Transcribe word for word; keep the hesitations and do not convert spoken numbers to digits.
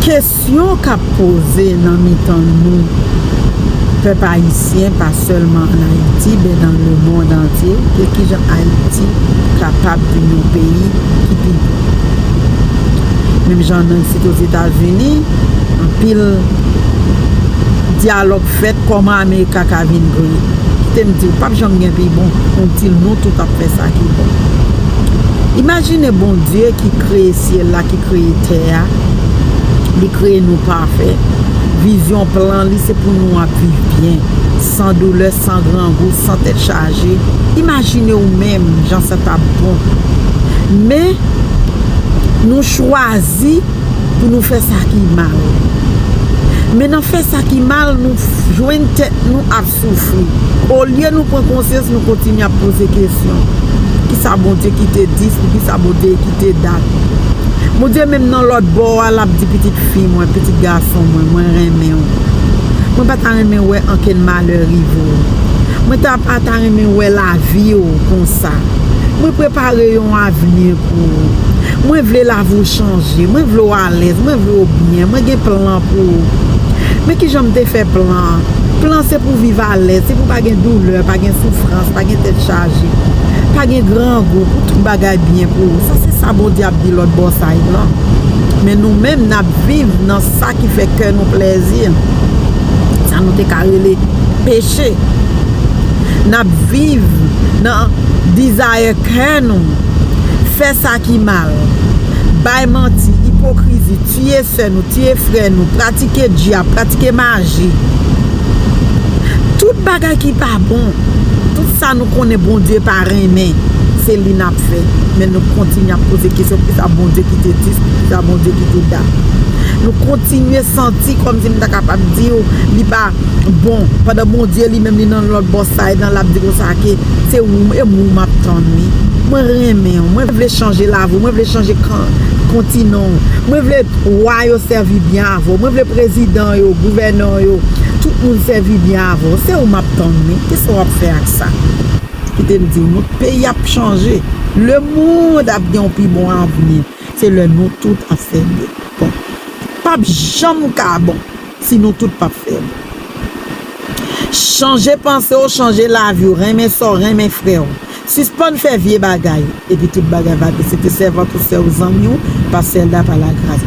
Kesyon k ap poze nan mitan nou, pèp ayisyen, pa sèlman ann Ayiti, men nan lemonn antye, se kijan Ayiti kapab vin yon peyi ki pi bon. Menm jan nan isit Ozetazini, anpil dyalòg fèt, kòman Amerika ka vin gran. Kite m di w, p ap janm gen pi bon, until nou tout ap fè sa ki bon. Imajine Bondye ki kreye syèl la, ki kreye tè a, li kreye nou pafè. Vizyon, plan li, se pou nou ap viv byen, san doulè, san grangou, san tèt chaje. Imajine w menm jan sa t ap bon. Men, nou chwazi pou nou fè sa ki mal. Men nan fè sa ki mal, nou jwenn tèt nou ap soufri. Olye nou pran konsyans, nou kontinye ap poze kesyon. Poukisa Bondye kite dis? Poukisa Bondye kite dat? Bondye menm nan lòt bò a, l ap di, pitit fi mwen, pitit gason mwen, mwen renmen w. Mwen pa ta renmen wè ankenn malè rive w. Mwen ta pa ta renmen wè lavi w konsa. Mwen prepare yon avni pou ou. Mwen vle lavi w chanje. Mwen vle w alèz. Mwen vle w byen. Mwen gen plan pou ou. Men kijan m te fè plan an? Plan se pou viv alèz. Se pou pa gen doulè, pa gen soufrans, pa gen tèt chaje, pa gen grangou, pou tout bagay byen pou ou. Sa se sa Bondye ap di lòt bò side lan. Men nou menm, n ap viv nan sa ki fè kè nou plèzi. Sa nou te ka rele peche. N ap viv nan desire kè nou, fè sa ki mal, bay manti, ipokrizi, tiye sè nou, tiye frè nou, pratike dyab, pratike maji. Tout bagay ki pa bon, tout sa nou konnen Bondye pa renmen, se li n ap fè. Men nou kontinye ap poze kesyon, poukisa Bondye kite dis, poukisa Bondye kite dat? Nou kontinye santi kòmsi m ta kapab di w li pa bon, pandan Bondye li menm li nan lòt bò side lan, l ap di konsa ke se ou, e ou m ap tann wi. Mwen renmen w, mwen vle chanje lavi w, mwen vle chanje kan-, kontinan w. Mwen vle wa yo sèvi byen avè w, mwen vle prezidan yo, gouvènè yo, tout moun sèvi byen avè w. Se ou m ap tann wi. Kisa w ap fè ak sa? Kite m di w, nou peyi ap chanje. Lemonn ap gen yon pi bon avni. Se lè nou tout ap fè byen. Bon, p ap janm ka bon si nou tout p ap fè byen. Chanje panse w, chanje lavi w, renmen sè w, renmen frè w. Sispann fè vye bagay, epi tout bagay va byen. Se te sèvant ou, sè w, zanmi w, Pastè Elda pa Lagras.